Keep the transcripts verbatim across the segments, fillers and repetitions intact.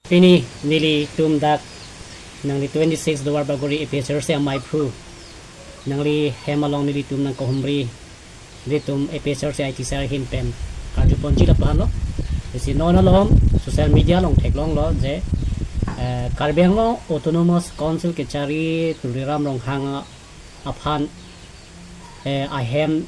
Pini nelitum dak nangli twenty-six Duar Bagori A P H L C amaiphu, nangli hem along nelitum nangkahumri, nelitum A P H L C I T cell ahin pen karjuponji lapu-an lo. Lasi non along social media along theklonglo je, eh, Karbi Anglong Autonomous Council kechari Tuliram Ronghang aphan, eh, ahem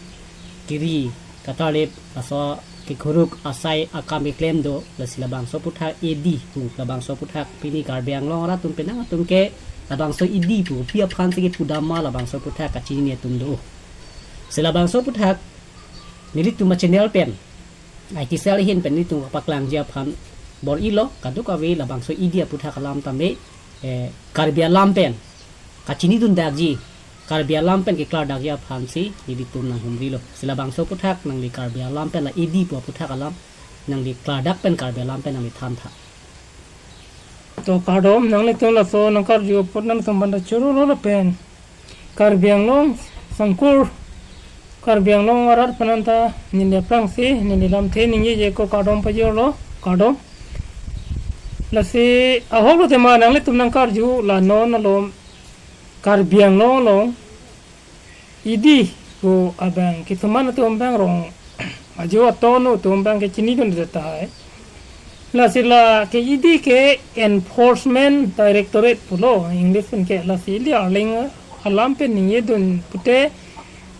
kiri katarlip, laso kekhuruk asai akam keklem do, lasi labangso aphuthak A D pu, labangso aphuthak pini Karbi Anglong arat atum penang atum ke labangso A D pu pi aphan si kepudam ma, labangso aphuthak kachinine atum do. Lasi labangso aphuthak nelitum a-channel pen, I T cell ahin pen nelitum kapaklangji aphan bor-ilo, kadokave labangso A D aphuthak alam tame, eh, Karbi alam pen kachinidundakji, Karbi alam pen keklardakji aphan si nelitum nanghumrilo. Lasi labangso aphuthak nangli Karbi alam pen la A D pu aphuthak alam nangli klardak pen Karbi alam pen nangli thantha. To kardom, nanglitum laso nangkarju apot nangtum banda churolo lapen Karbi Anglong sangkur, Karbi Anglong arat aphan ta neli aphrangsi neli lamthe ningjeje ko kardom pajirlo, kardom. Lasi ahok lo tema nanglitum nangkarju la non alom Karbi Anglong along A D pu abang kethuman atum abang rong ajo aton atum abang ke chinidunde tahai. Lasi la ke A D ke Enforcement Directorate pulo English pen ke, lasi ili arleng alam pen ningjedun pute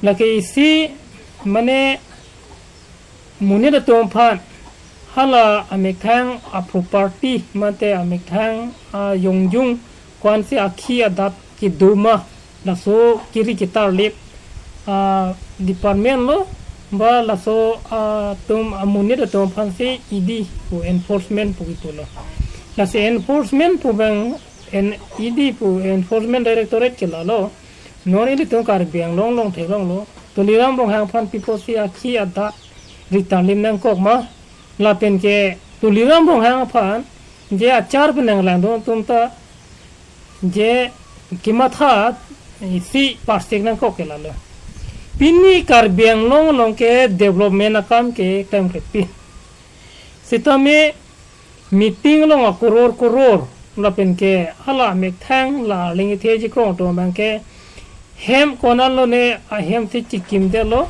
la ke isi mane monit atum aphan hala amethang a-property mate amethang ayongjung ko-ansi akhi adat kedo ma, laso kiri ketarlip, ah, department lo, ba laso, ah, atum amonit atum aphansi A D pu enforcement pu kipulo. Lasi enforcement pu abang en A D pu Enforcement Directorate ke lalo. Non ilitum Karbi Anglong along theklonglo, Tuliram Ronghang aphan pi apotsi akhi adat ritarlip nangkok ma, lapen ke Tuliram Ronghang aphan je achar pen nanglangdun atum ta je kematha isi parsik nangkok ke lalo. Pini Karbi Anglong along ke development akam ke klemklepi. Sitame meeting along a-koror koror lapen ke hala amethang la arleng kethe chikrong atum abang ke hem konat lone ahem si chikimdetlo,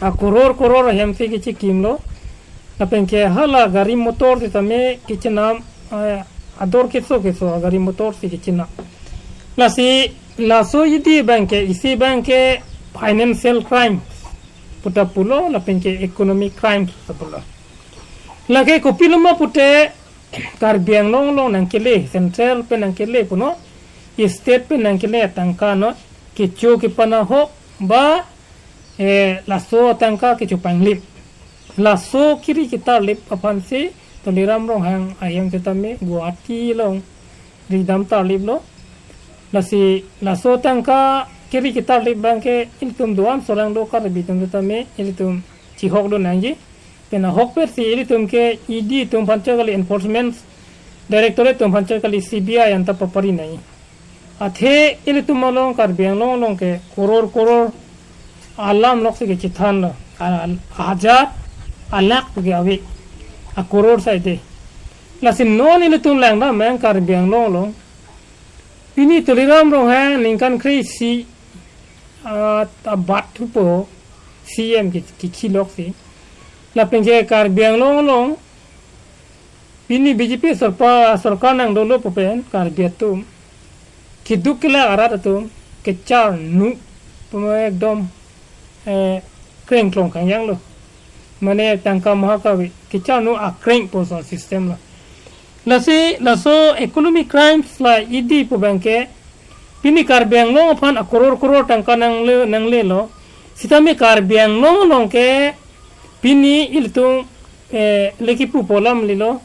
a-koror koror ahem si kechikimlo. Lapen ke hala gari motor sitame kechenam, eh, ador keso keso agari motor si kechenam. Lasi laso A D abang ke isi abang ke financial crime puta pulo lapen ke economic crime puta pulo. Lake kopiloma pute Karbi Anglong along nangkele, central pen nangkele puno, state pen nangkele atangka anut kecho kepan ahok ba, eh, laso atangka kecho panglip. Laso kiri ketarlip aphansi Tuliram Ronghang ahem sitame Guwahati along ridam tarliplo. Lasi laso atangka kiri ketarlip abang ke ilitum do-an solangdo Karbi atum sitame ilitum chihokdun nangji. Pen ahokpet si ilitum ke A D atum aphan chot kali, Enforcement Directorate atum aphan chot kali, C B I anta papari nangji. Athe ilitum along Karbi Anglong along ke koror koror alam lok si kechethanlo. A, a-hajar, alakh ke ave. A-koror saite. Lasi non ilitum langdam abang Karbi Anglong along pini Tuliram Ronghang ningkan kre-isi, ah, abat thupo C M ke, ke, kekhi lok si. Lapen ke Karbi Anglong along pini B J P sorpa-, sorkar nangdolo pu pen Karbi atum keduk kelak arat atum kecharnu pu ekdom, eh, krengklong kangjanglo. Mane tangka maha kave, kecharnu akreng pu laso system lo. Lasi laso economic crimes la A D pu abang ke pini Karbi Anglong aphan a-koror koror tangka nangle, nanglelo. Sitame Karbi Anglong along ke pini ilitum, eh, le kipupo alam lilo.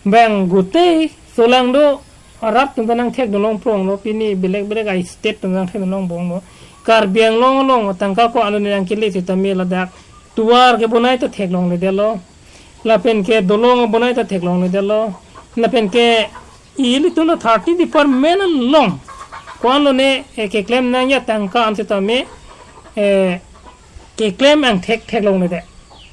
Bang gutei solangdo arat atum ta nangthekdun longpronglo, pini belek belek a-state atum nangthekdun longbomlo. Karbi Anglong along tangka ko-an lone nangkele sitame ladak tovar kebonai ta theklongledetlo. Lapen ke dolong bonai ta theklongledetlo. Lapen ke ilitum lo thirty department along ko-an lone, eh, keklem nangji atangka an sitame, eh, keklem angthek theklongledet.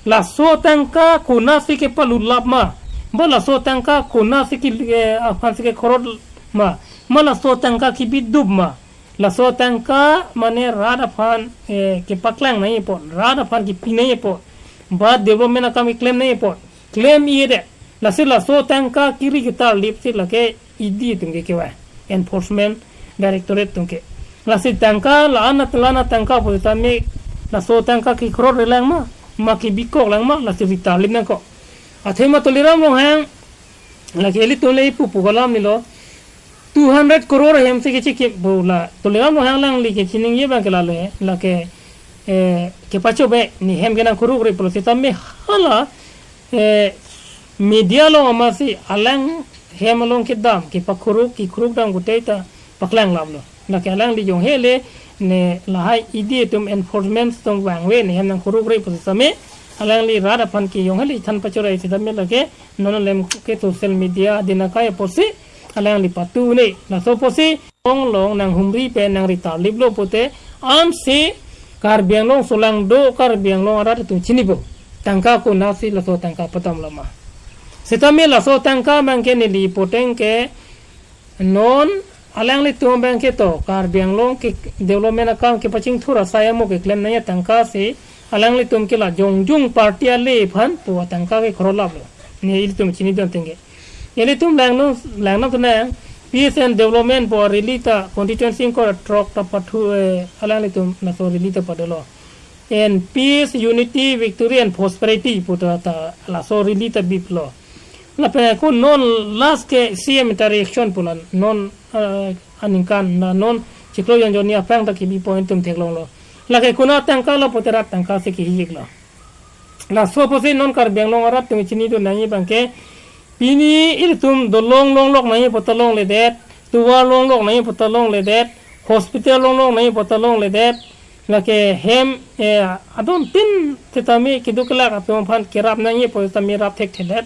Laso atangka konatsi kepalulap ma, Ba laso tangka konatsi ke, eh, aphan si kekhorot ma. Ma laso tangka kebidup ma. Laso tangka mane rat aphan, eh, kepaklang nangji apot, rat aphan kepi nangji apot, ba development akam keklem nangji apot, klem-idet. Lasi laso tangka kiri ketarlip si lake E D atum ke kevang, Enforcement Directorate atum ke. Lasi tangka la-an la-an tangka pusitame laso tangka kekhorot relang ma, ma kebikok lang ma, lasi ritarlip nangkok. Athema Tuliram Ronghang, lake ilitum le ipu pu kalam nilo, two hundred crore hem si kechikim pu la Tuliram Ronghang alangli kachiningje abang ke lalo he, lake, eh, kepachobei, ne hem ke nangkhuruk re pulo sitame hala, eh, media along amatsi alang hem along kedam, kepakhuruk, kekhuruk dam kutei ta paklang laplo. Lake alangli jong hele, ne lahai E D atum, enforcement atum vangve, ne hem nangkhuruk re pusitame, alangli rat aphan ke jong hele than pachorei sitame lake non alem ke social media adin akai apotsi alangli patu ne. Laso apotsi along along nanghumri pen nangritarliplo pute, ansi Karbi Anglong solangdo Karbi Anglong arat atum chinipo. Tangka konatsi laso tangka padam lama. Sitame laso tangka abang ke neli puteng ke non alanglitum abang ke to Karbi Anglong ke development akam kepachingthur asai amo keklem nangji atangka si alanglitum ke la jongjung party ale aphan pu atangka kekhorot laplo. Ne ilitum chinidun ateng ke. Ilitum langno, langno kena peace and development pu rally ta constituency ingkoi ra throk ta pathu, eh, alanglitum laso rally ta padolo. And peace, unity, victory and prosperity pu ta, ta laso rally ta biplo. Lapen ako non last ke C M ta reaction pu la non, eh, aningkan na non chiklo jon jonni aphrang ta kebi point atum theklonglo. Lake konat tangka lo pute rat tangka si kehijiklo. Laso apotsi non Karbi Anglong arat atum chinidun nangji abang ke pini ilitum dolong longlok nangji pu ta longledet, tovar longlok nangji pu ta longledet, hospital longlok nangji pu ta longledet, lake hem, eh, adon tin sitame keduk kelak atum aphan kerap nangji pu sitame rap thekthedet.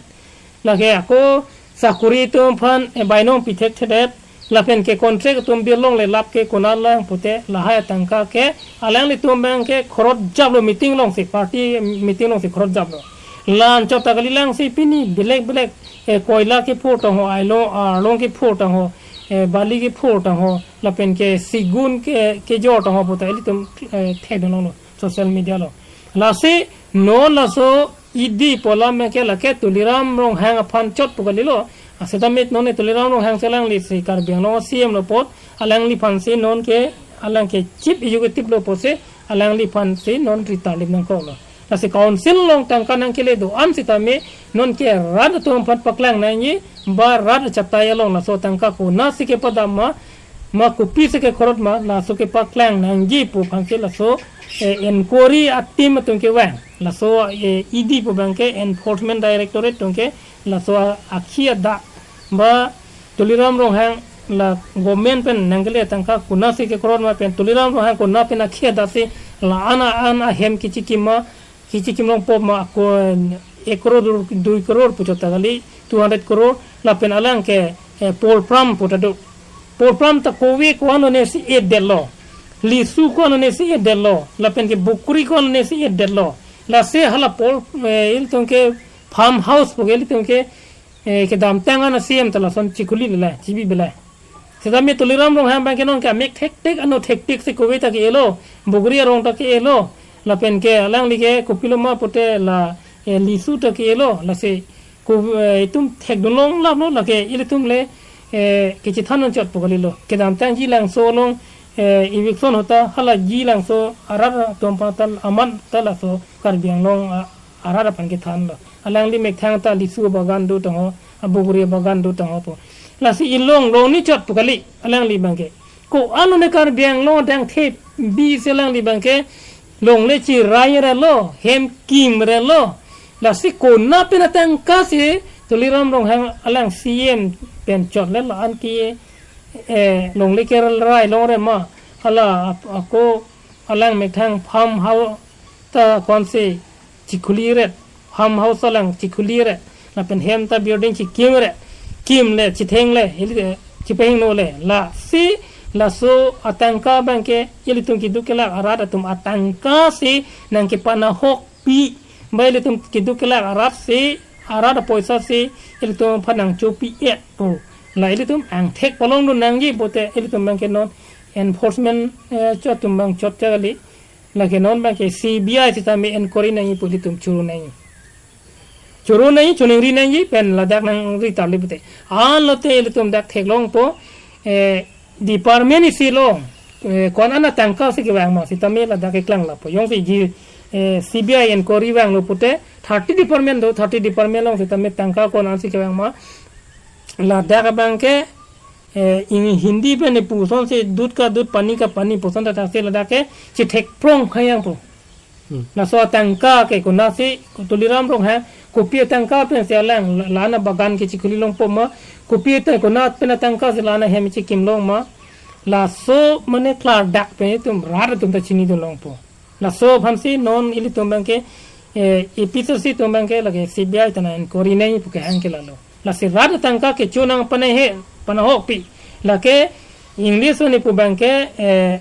Lake ako sakuri atum aphan, eh, bainong pi thekthedet. Lapen ke contract atum birlongle lap ke konat lang pute lahai atangka ke alanglitum abang ke khorot japlo, meeting alongsi, party meeting alongsi khorot japlo. La anchot ta kalilang si pini belek belek, eh, koila kephur tangho, ailong arlong kephur tangho, eh, bali kephur tangho, lapen ke segun ke, kejor tangho pute ilitum, eh, thekdunlonglo social media along. Lasi non laso E D pu alam ke lake Tuliram Ronghang aphan chot pu kalilo. Aseta mit non Tuliram Ronghang si alangli si Karbi Anglong C M lo apot, alangliphan si non ke alang ke chief executive lo apotsi alangliphan si non ritarlip nangkoklo. Lasi council along tangka nangkele do-an sitame non ke rat atum aphan paklang nangji, ba rat achatai along laso tangka konatsi kepadam ma, ma kopisi kekhorot ma, laso kepaklang nangji pu aphansi laso, eh, inquiry a-team atum kevang. Laso, eh, E D pu abang ke, Enforcement Directorate atum ke laso a-, akhi adak ba Tuliram Ronghang la government pen nangkele tangka konatsi kekhorot ma pen Tuliram Ronghang konat pen akhi adak si la-an a-an ahem kechikim ma, kechikim longpo ma ako ek crore dui crore pu chot ta kali, two hundred crore, lapen alang ke, eh, polpram pu ta do. Polpram ta kove ko-an lone si edetlo. Lisu ko-an lone si edetlo. Lapen ke bokri ko-an lone si edetlo. Lasi hala pol, eh, ilitum ke farm house pu ke ilitum ke, eh, kedamtang an C M ta lason chikhuli le, chibi bela. Sitame Tuliram Ronghang abang ke non ke amek thekthek, ano thekthek si kove ta ke-elo, bokri arong ta ke-elo, lapen ke alangli ke kopilo ma pute la, eh, lisu ta ke-elo, lasi ko, eh, itum thekdunlong laplo, lake ilitum le, eh, kechethan anchot pu kalilo. Kedamtang Jilangso along, eh, eviction ahut ta hala Jilangso arat atum aphan ta amat ta laso Karbi Anglong, ah, arat aphan kethanlo. Alangli methang ta lisu bagan do tangho, abokri bagan do tangho pu. Lasi ilong longni chot pu kali, alangli abang ke. Ko-an lone Karbi Anglong adang thepbisi alangli abang ke longle chirai relo, hem kim relo. Lasi konat pen atangka si Tuliram Ronghang alang C M pen chot le la-an ke, eh, longle kerai longre ma. Hala ap-, ako alang methang farm house ta ko-ansi chikhuli ret, farm house alang chikhuli ret, lapen hem ta building chikim ret, kim le, chitheng le, ili, eh, chipahingno le. Lasi laso atangka abang ke ilitum keduk kelak arat atum atangka si nangkepanahokpi, ba ilitum keduk kelak arat si arat apoisa si ilitum aphan nangchopi-et pu. La ilitum angthek palongdun nangji pute ilitum abangke non enforcement, eh, chot atum abang chot chakali. Lake non abangke C B I sitame inquiry nangji pu ilitum choro nangji. Choro nangji, choningri nangji, pen ladak nangri tarlip pute. Anlote ilitum dak theklongpo, eh, department isi along, eh, ko-an an atangka si kevang ma, sitame ladak keklang lapo. Jongsi ji, eh, C B I inquiry vanglo pute, thirty department do, thirty department along sitame tangka ko-an an si kevang ma. Ladak abangke, eh, in Hindi pen ne puson si dud ka dud pani ka pani puson ta si ladak ke, si thekprong khayang po. Hmm. Laso atangka ke konatsi Tuliram Ronghang, kopi atangka pen si alang la-, la-an abagan ke chikhuli longpo ma, kopi ta konat pen atangka si la-an ahem chikim long ma, laso mane klardak pen itum rat atum ta chinidun longpo. Laso aphansi non ilitum abangke, eh, A P H L C atum abangke lake C B I ta nang inquiry nangji pu kehang ke lalo. Lasi rat atangka kecho nangpanai he, panahokpi. Lake English mane pu abangke, eh,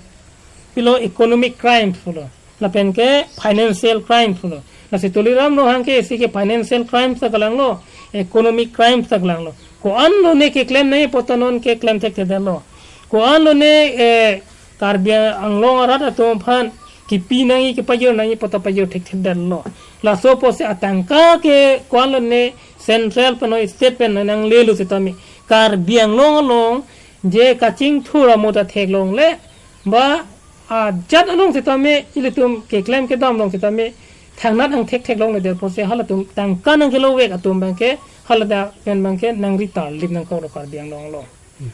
pilo economic crimes pulo. Lapen ke financial crimes pulo. Lasi Tuliram Ronghang ke isi ke financial crimes ta kalanglo, economic crimes ta kalanglo. Ko-an lone keklem nangji pu ta non keklem thekthedetlo. Ko-an lone, eh, Karbi Anglong arat atum aphan kipi nangji kepajor nangji pu ta pajor thekthedetlo. Laso apotsi atangka ke ko-an lone central pen noi state pen noi nanglelo sitame Karbi Anglong along je kachingthur amo ta theklongle ba ajat along sitame ilitum keklem kedam along sitame thangnat angthek theklongledet apotsi halatum tangka nangkelovek atum abangke haladak pen abangke nangri tarlip nangkoklo Karbi Anglong along.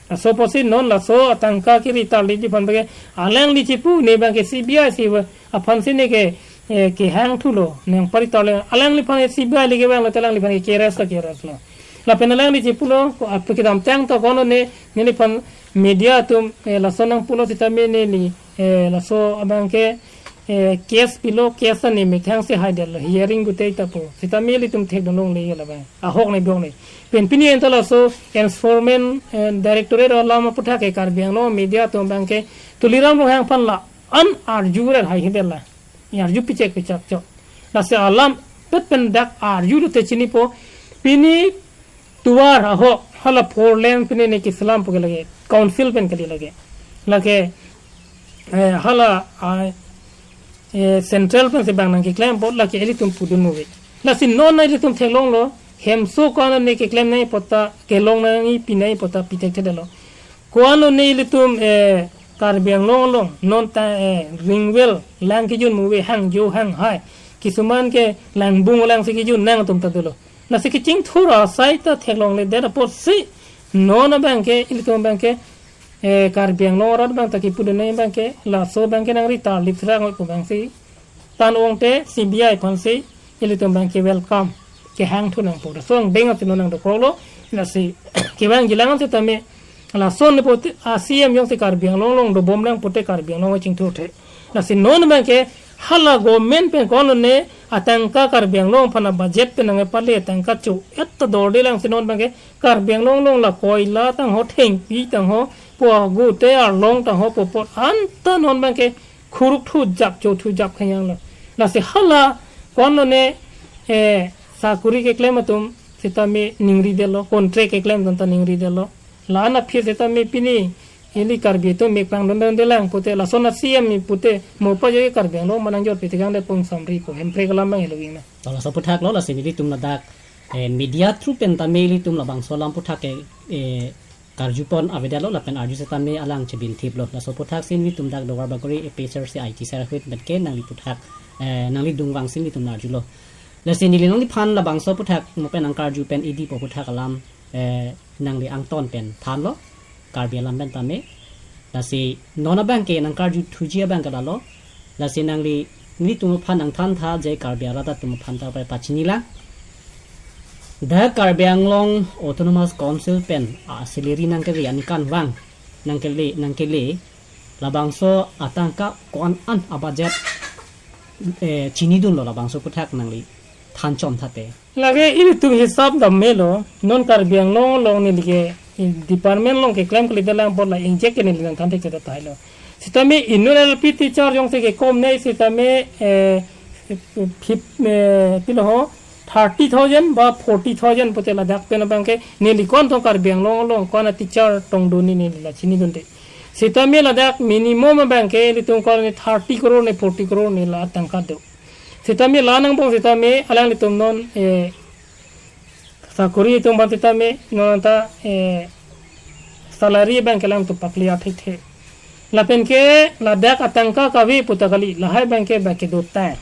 Laso apotsi non laso atangka keri tarlipji aphan abangke alangli chipu ne abangke C B I si aphansi ne ke, eh, kehang thulo nangpari tarlip alangliphan C B I le kevanglo te alangliphan ke arrest lo, arrest lo. Lapen alangli chipulo ko apu kedamtang to ko-an lone neliphan media atum, eh, laso nangpulo sitame neli, eh, laso abangke, eh, case pilo, case ta ne methang si haidetlo, hearing gutei ta pu. Sitame ilitum thekdun longle labang. Ahok ne biong ne. Pen pini anta laso enforcement, eh, directorate alam aputhak ke Karbi Anglong media atum abangke Tuliram Ronghang aphan la-an arju ret haihedetlo. Arju pichek pichak chok. Lasi alam pet pen dak arju lote chinipo pini tovar ahok hala four lane pini ne keselam pu ke lake council pen kali lake. Lake, eh, hala, ah, eh, central pensi bang nangkeklempo lake ilitum pudun muve. Lasi non ilitum theklonglo hemso ko-an ne keklem nangji pu ta kelong nangji pi nangji pu ta pi thekthedetlo. Ko-an lone ilitum, eh, Karbi Anglong along non ta, eh, ring well lang kejun muve hangjo hanghai. Kisuman ke langbung lang si kejun nangtum ta dolo. Lasi kachingthur asai ta theklongledet apotsi non abangke ilitum abangke, eh, Karbi Anglong arat abang ta kipudun nangji abangke laso abangke nangri tarlip thra ngoi pu abangsi tan ong te C B I aphansi ilitum abangke welcome kehang thu nangpo. Laso angdeng ati non nangdokoklo. Lasi kevangjilang sitame lason ne pute a C M jongsi Karbi Anglong along dobom lang pute Karbi Anglong chingthur the. Lasi non abangke hala government pen ko-an lone atangka Karbi Anglong aphan budget pen nangpale atangka cho-et ta dorde lang si non abangke Karbi Anglong along la koila tangho, thengpi tangho, pu agu te arlong tangho, pu apot anta non abangke khuruk thujap cho thujap khayanglo. Lasi hala ko-an lone, eh, sakuri keklem atum sitame ningridetlo, contract keklem atum ta ningridetlo. La-an aphi sitame pini ili Karbi atum mekpang dondondelang pute lason a C M pute mo pajoi Karbi Anglong manang jor pite kangde pung samri ko Hemprek alam abang helo ingna. Laso aphuthak lo, lasi nelitum ladak, eh, media through pen tame ilitum labangso alam aphuthak ke, eh, karjupon avedetlo lapen arju setame alang chebinthiplo. Laso aphuthak si nelitum dak Duarbagori A P H L C I T sir ahut abangke nangli aphuthak, eh, nangli dungvang si nelitum arjulo. Lasi neli nangliphan labangso aphuthak mo pen nangkarju pen idipo aphuthak alam, eh, nangli angton pen thanlo, Karbi alam pen tame. Lasi non abangke nangkarju thuji abangke lalo. Lasi nangli nelitum aphan nangthantha je Karbi arat atum aphan ta pai pachinilang. Dak Karbi Anglong Autonomous Council pen a salary nangkele ankan vang nangkele nangkele labangso atangka ko-an an a budget, eh, chinidunlo labangso aphuthak nangli thanchom thate. Lake ilitum hisap dam melo, non Karbi Anglong along neli ke, eh, department along keklem kalidelang apot la injek ke neli nangthan thekthedet tahai lo. Sitame inut L P teacher jongsi kekom ne sitame, eh, phip, eh, pilo ho, thirty thousand ba forty thousand pute ladak pen abangke neli ko-an tong Karbi Anglong along ko-an a teacher tong dun ni neli la chinidunde. Sitame ladak minimum abangke ilitum ko-an ni thirty crore ni forty crore ni la tangka do. Sitame la nangbong sitame alanglitum non, eh, sakori atum aphan sitame non anta, eh, salary abangke alangtum paklia thekthe. Lapen ke ladak atangka kave puta kali, lahai abangke bak kedo tang.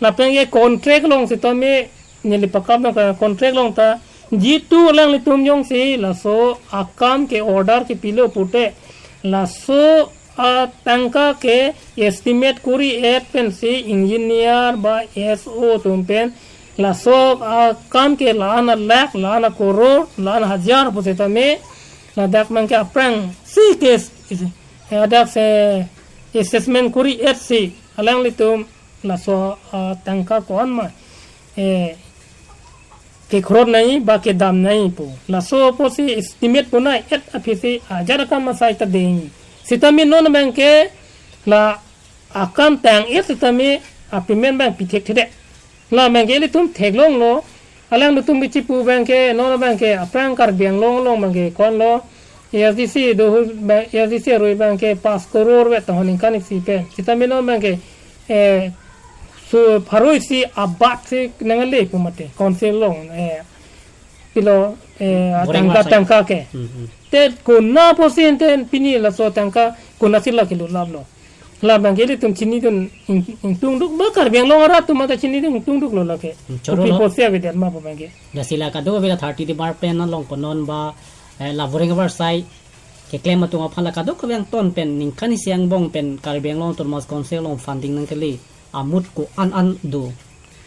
Lapen ke contract along sitame neli pakap nangkok, contract along ta jitu alanglitum jongsi laso akam ke order kepilo pute laso atangka ke estimate kori-et pensi engineer ba S O atum pen laso akam ke la-an a lakh, la-an a crore, la-an a hajar pusitame ladak abangke aphrangsi ke, eh, ladak se assessment kori-et si alanglitum laso, ah, tangka ko-an ma, eh, kekrot nangji ba kedam nangji pu. Laso apotsi estimate bonai-et aphisi ajat akam asai ta dengji. Sitame non abangke la akam tang-et sitame a payment abang pi thekthedet. La abangke ilitum theklonglo, alanglitum kechipu abangke, non abangke aphrang Karbi Anglong along abangke ko-an lo, A S D C do hu ba, A S D C arui abangke pas crore vet tahun ningkan isi pen. Sitame non abangke, eh, so pharo isi abat si nangle pu mate, council along, eh, pilo, eh, Boreng tangka, masai. Tangka ke. Hmm, hmm. Te konat apotsi ente pini laso tangka konatsi la kelulaplo. La abangke ilitum chinidun ing-, ingtungduk ba Karbi Anglong arat atum ta chinidun ingtungduklo lake. Hmm, choro kopi lo. Apotsi avedet ma pu abangke. Lasi la kadokave la thirty department along konon ba, eh, la boreng avarsai keklem atum aphan la kadokave angton pen ningkan isi angbong pen Karbi Anglong Autonomous Council along funding nangkele amut ko-an an do.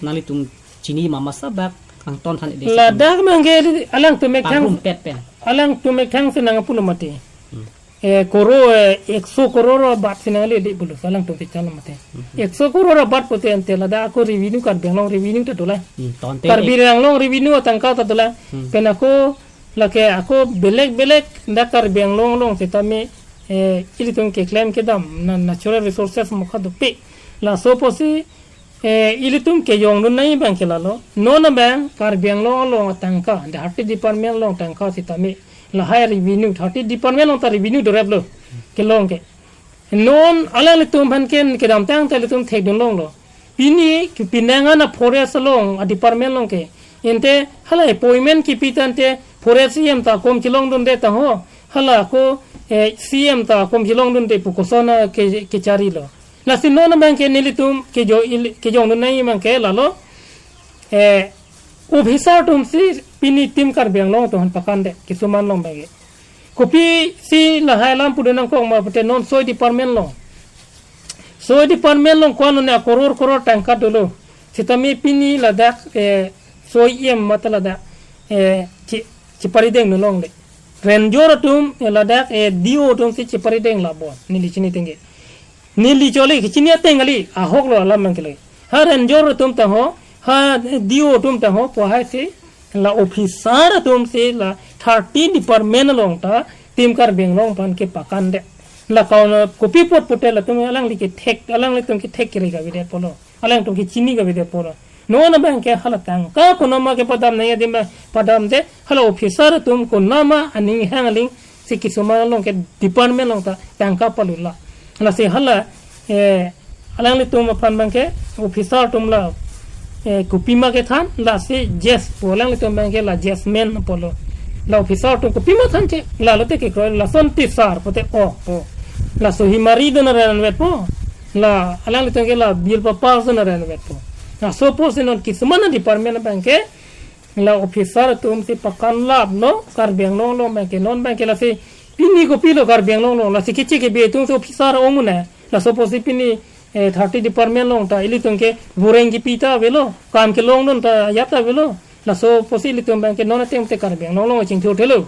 Nanglitum chini ma masa bak angton han ide. Ladak abangke alangtum methang, pagrum pet pen. Alangtum methang si nangpulo mate. Hmm. Eh, crore, eh, ekso crore bat si nangle de pulo, alangtum si chala mate. Hmm. Ekso crore bat pute ante ladak ako revenue Karbi Anglong revenue ta dolang. Hmm, tonte Karbi ek- Anglong revenue atangka ta dolang. Hmm. Pen ako lake ako belek belek dak Karbi Anglong along sitame, eh, ilitum keklem kedam na natural resources mokha dopik. Laso apotsi, eh, ilitum kejongdun nangji abangke lalo. Non abang Karbi Anglong along atangka, thirty department along tangka sitame lahai revenue, thirty department along ta revenue doreplo kelong ke. Non alanglitum aphan ke kedamtang ta ilitum thekdun longlo. Pini ke penang an a forest along a department along ke. Ante hala appointment kipi tangte forest E M ta kom chelongdunde taho. Hala ako, eh, C M ta kom chelongdunde pu koson a ke, kecharilo. Lasi non abangke nelitum kejo-, il-, kejongdun nangji abangke lalo, eh, officer atum si pini Team Karbi Anglong atum aphan pakande, kisuman along abangke. Kopisi lahai alam pudun nangkok ma pute non soi department along. Soi department along ko-an ne crore crore tangka dolo. Sitame pini ladak, eh, soi E M mate ladak, eh, chi-, chiparideng nulongle. Ranger atum, eh, ladak, eh, D O atum si chiparideng labon. Neli chini tengke. Neli chole kechini ateng kali, ahoklo alam abangke le. Ha ranger atum taho, ha D O atum taho, pu haisi la officer atum si la thirty department along ta Team Karbi Anglong aphan kepakande. La kauna kopi apot pute latum alangli kethek, alanglitum kethek kere kavedet pulo. Alangtum kechini kavedet pulo. Non abangke hala tangka konat ma kepadam nangji adim abang padamde, hala officer atum konat ma aning hang aling si kisuman along ke department along ta tangka palula. Lasi hala, eh, alanglitum aphan abangke officer atum la, eh, kopima kethan, lasi J S pu alanglitum abangke la J S men pulo. La officer atum kopima thanche, la lote kekroi, lason T S R pute o, o. Laso Himari dona renvetpo. La alanglitum ke la Birpapar dona renvetpo. Laso apotsi non kisuman a department abangke la officer atum si pakanlaplo, Karbi Anglong along abangke, non abangke lasi pini kopilo Karbi Anglong along, lasi keche kebe atum si officer ong un-e, laso apotsi pini, eh, thirty department along ta ilitum ke boreng kipi ta avelo, kam kelongdun ta ajat ta avelo, laso apotsi ilitum abangke non ateng te Karbi Anglong along chingthur thelo.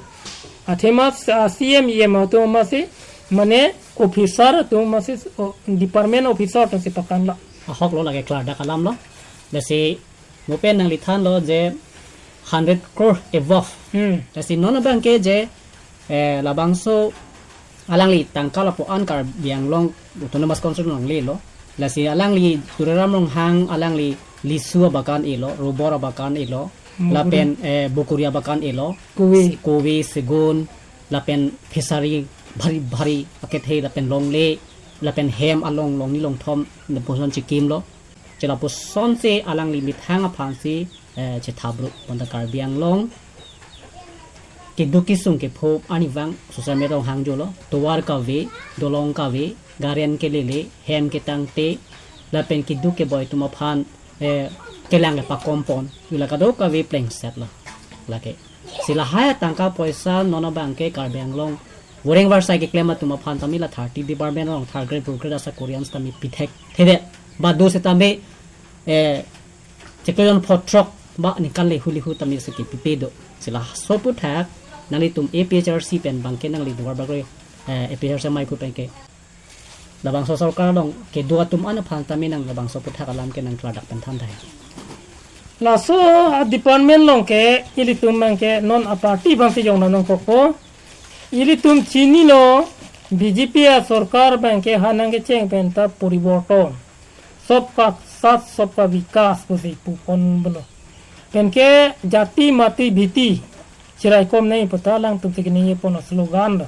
Athema, ah, C M E M atum masi, mane officer atum masi, o, department officer atum si pakanla. Ahoklo lake klardak alamlo. Lasi mo pen nangli thanlo je hundred crore above. Hmm. Lasi non abangke je, eh, labangso alangli tangka lapu-an Karbi Anglong Autonomous Council nanglelo. Lasi alangli Tuliram Ronghang alangli lisu abagan elo, rubber abagan elo, Bukuri. Lapen, eh, bukuri abagan elo, Kove. Kove, segun, lapen fishery bhari bhari akethe, lapen longle, lapen hem along longni longthom lapuson chikimlo. Che lapusonsi alangli methang aphansi, eh, chethap ru bonta Karbi Anglong keduk kesung kepho arnivang Tuliram Ronghang jolo, tovar kave, dolong kave, garen kelele, hem ketangte, lapen keduk keboi atum aphan, eh, kelang kepakompon, ula kadokave plengsetlo. Lake. Si lahai atangka poisa non abangke Karbi Anglong voreng varsai keklem atum aphan tame la thirty department along third grade, fourth grade asakori an tame pithekthedet. Ba do setame, eh, chiklo jon phongo throk ba ningkan lehu lehu tame si kepipe do. Si laso aphuthak nanglitum A P H R C pen abangke nangli duar bagre, eh, A P H R C amei aphu penke labangso sorkar along kedo atum an aphan tame nang labangso aphuthak alam ke nang klardak pen than tahai. Laso a-department along ke ilitum abangke non a-party abangsi jong nang nangkokpo. Ilitum chinilo B J P asorkar abangke ha nangkecheng pen ta poriborton. Sabka saath sabka vikas pusi pupon bolo. Penke jati mati bhiti chiraikom nangji puta alangtum si keningje pon slogan lo.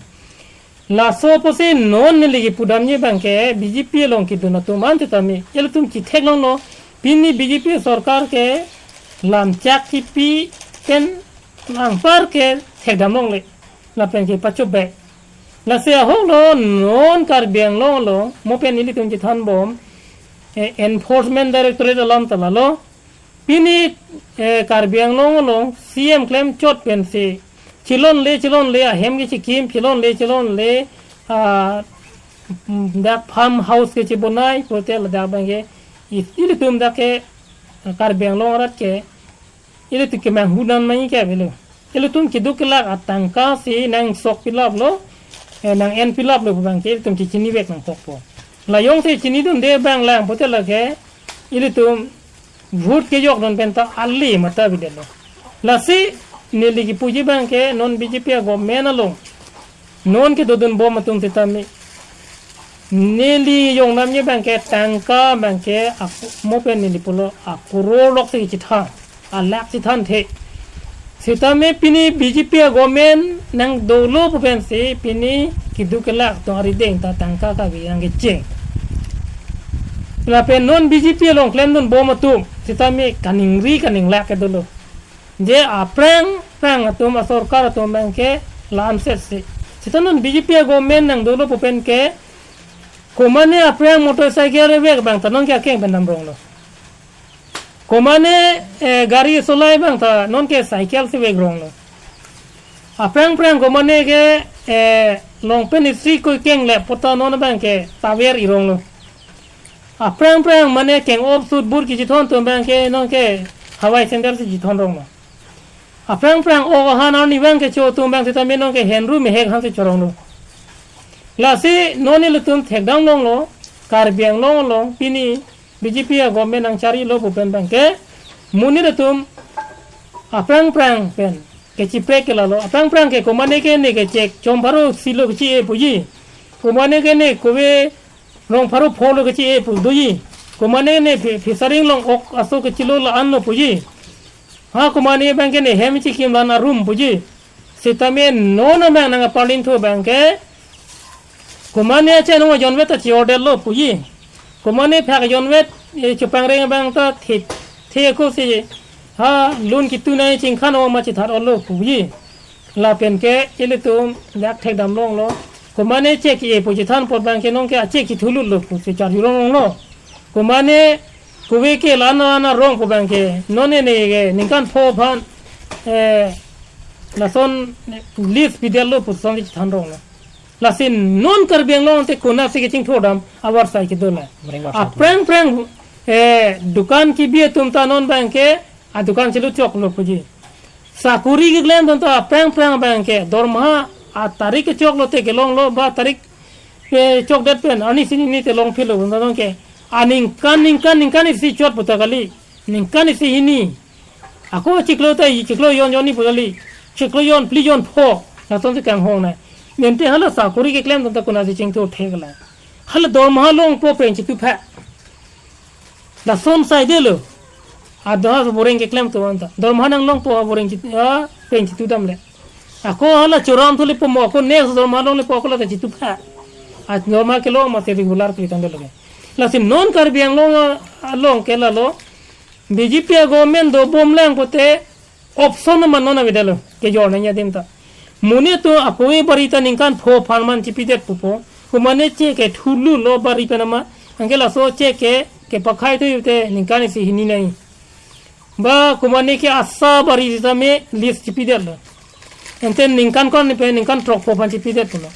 Laso apotsi non neli kepudamji abangke B J P along kedun atum an tame ilitum chithek longlo. Pini B J P sorkar ke lamchak kipi pen anpar ke thekdam longle. Lapen kepachobek. Lasi ahoklo non Karbi Anglong along mo pen ilitum chethanbom, eh, Enforcement Directorate alam ta lalo. Pini, eh, Karbi Anglong along C M klemchot pensi chelongle chelongle ahem kechikim, chelongle chelongle, ah, mm, dak farm house kechebonai pulote ladak abangke ilitum dak ke, eh, Karbi Anglong arat ke ilitum kemanghu nangji ke avelo. Ilitum keduk kelak atangka si nangsok pilaplo, eh, nang-en pilaplo pu abangke ilitum chechinivek nangkokpo. La jongsi chinidunde abang lang pulote lake ilitum vote kejokdun pen ta ale matha bidetlo. Lasi neli kepuji abangke non B J P a-government along non kedodunbom atum sitame neli jongdamji abangke tangka abangke ak-, mo pen neli pulo akoror lok si chethan, alakh chethanthe. Sitame pini B J P a-government nang dolo pu pensi pini keduk kelak atum arideng ta tangka kave nangkecheng. Lapen non B J P along klemdunbom atum sitame kaningri kaninglak ke dolo. Je aphrang phrang atum asorkar atum abangke lamset si. Sita non B J P a-government nang dolo pu penke komane aphrang motorcycle revek abang ta nonke akeng pen damronglo. Komane, eh, gari solai abang ta nonke cycle si vekronglo. Aphrang phrang komane ke, eh, long pant istri ko kenglep pu ta non abangke taver ironglo. Aphrang phrang mane keng-op suit boot kechethon atum abangke nonke hawai sandal si chethonronglo. Aphrang phrang ok ahan arnivang kecho atum abang sitame nonke henru mehek ahan si choronglo. Lasi non ilitum thekdam longlo, Karbi Anglong along pini B J P a-government nangcharilo pu pen abangke monit atum aphrang phrang pen kechiprek ke lalo, aphrang phrang ke komane ke ne kechek chom pharo silo kechi-e puji. Komane ke ne kove rong pharo pholo kechi-e pu doji. Komane ne phi-, fishery along ok aso kechilo la-anlo puji. Ha komane abangke ne hem chikim la-an arum puji. Sitame non abang nang aparlin thu abangke komane ache nong ajonvet ta chi-ordetlo puji. Komane phak ajonvet, eh, chepangreng abang ta thit, the ako si ha lun kitu nai chingkhan o ma chithat olo puji. Lapen ke ilitum dak thekdam longlo. Komane che ki-e pu chethan apot abangke nonke ache kithulutlo pusi charjurong longlo. Komane kove ke la-an la-an arong pu abangke non ne ne ke ningkan pho aphan, eh, lason list pidetlo puson si chethanronglo. Lasi non Karbi Anglong te konatsi kechingthurdam avarsai kedo la. Aphrang phrang, eh, dukan kebi atum ta non abangke adukan chelu choklo puji. Sakori keklem atum ta aphrang phrang abangke dormaha atarik kechoklo te kelonglo ba tarik, eh, chokdet pen arni sini ni te longphelo atum ta nonke aningkan ningkan ningkan isi chot pu ta kali. Ningkan isi hini. Ako chiklo ta chiklo jon jonni pu kali. Chiklo jon phli jon pho. Lason si kanghong nai. Nente hala sakori keklem atum ta konatsi chingthur thek la. Hala dormaha longpo pen chitu pha. Lason saidelo. Adoha boreng keklem atum anta. Dorma nanglongpo boreng chit, ah, peng chitudamle. Ako hala choram thuli pomo, ako next dorma longle po ako la chitupha. At dorma kelong masi regular kritang delo ke. Lasi non Karbi Anglong, ah, along ke lalo. B J P government dobomlang pote option ma non avedetlo, kejor nangji adim ta. Monit atum apui bari ta ningkan pho phan man chipidet pupo. Kumane che ke thulu lo bari penama. Anke laso che ke, kepakhai thu te ningkan isi hini nai. Ba kumane ke ASHA bari sitame list chipidetlo. Ante ningkan ko-an pen ningkan throk pho phan chipidet pulo.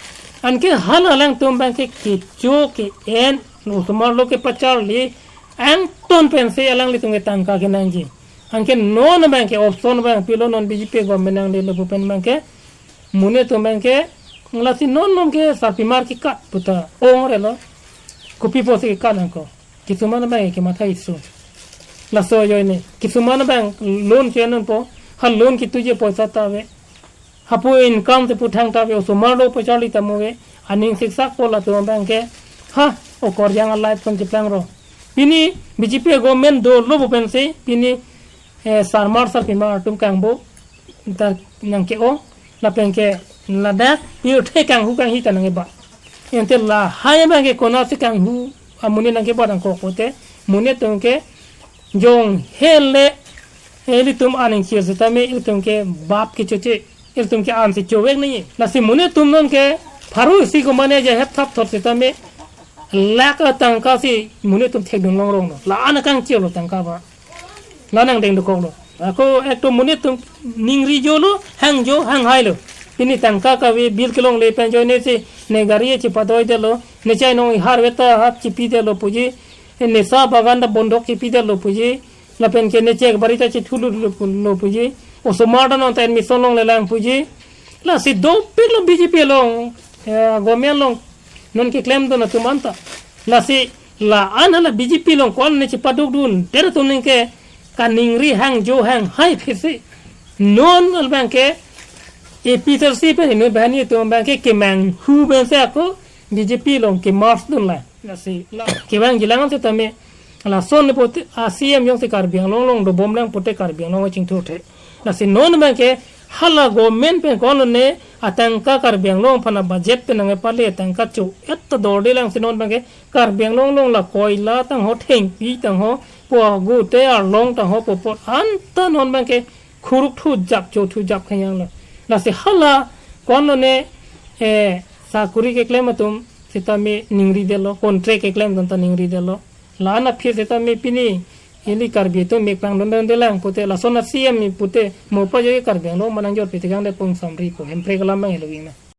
Anke hala alangtum abang ke kecho ke-en, osomar lo kepacharli, angton pensi alanglitum ke tangka kenangji. Anke non abang ke option abang pilo non B J P government nanglelo pu pen abang ke. Monit atum abang ke, lasi non non ke sarpimar kekat puta ong relo. Kopi pusi kekat nangkok. Kisuman abang ke kematha isu. Laso ajoine. Kisuman abang loan che nangpo. Ha loan kituji apoisa ta ave. Hapu income si puthang ta ave. Osomar lo pacharli tame ave. Aning siksak po latum abang ke. Ha, okorjang a-life son chiplang ro. Pini B J P government dolo pu pensi. Pini, eh, sarmar sarpimar atum kangbo ta nangke-ong, lapen ke ladak pirthe kanghu kanghi ta nangkebat. Ante lahai abang ke konatsi kanghu amonit nangkebat nangkok pote, monit atum ke jong hele, ilitum aning chir sitame ilitum ke bap kechoche, ilitum ke ansi chovek nangji. Lasi monit atum non ke pharo isi kumane ja hep thap thot sitame lakh atangka si monit atum thekdun longrong lo. La-an akangchelo tangka ba. La nangdeng dokoklo. Ako ekto monit atum ningri jolo, hangjo, hanghailo. Pini tangka kave bill kelongle pen ajoine si ne gari chipadoidetlo, ne chai nong ihar veta hap chipidetlo puji, ne sa bagan ta bondok chipidetlo puji, lapen ke ne chek bari ta chithulu lo puji, osomar ta non ta admission longlelang puji. Lasi dopiklo B J P along, eh, government along non keklemdun atum anta. Lasi la-an hala B J P along ko-an ne chipadukdundet atum ningke kaningri hangjo hanghai phisi. Non abang ke A P H L C pen inut banghini atum abang ke kemanghu pensi ako B J P along ke-merge dunlang. Lasi la kevangjilang sitame lason le pote a-C M jongsi Karbi Anglong along dobomlang pote Karbi Anglong chingthurthe. Lasi non abang ke hala government pen ko-an lone atangka Karbi Anglong aphan a-budget pen nangpale atangka cho-et ta dordelang si non abang ke Karbi Anglong along la koila tangho, thengpi tangho, po agu te arlong tangho, po apot anta non abang ke khuruk thujap cho thujap khanyang lo. Lasi hala ko-an lone, eh, sakuri keklem atum sitame ningridetlo, contract keklem atum ta ningridetlo. La-an aphi sitame pini ili Karbi atum mek pangdundundelang pote lason a-C M pote mo pa jo Karbi Anglong manang jor piti kangde pung samri ko Hemprek alam abang helo ina.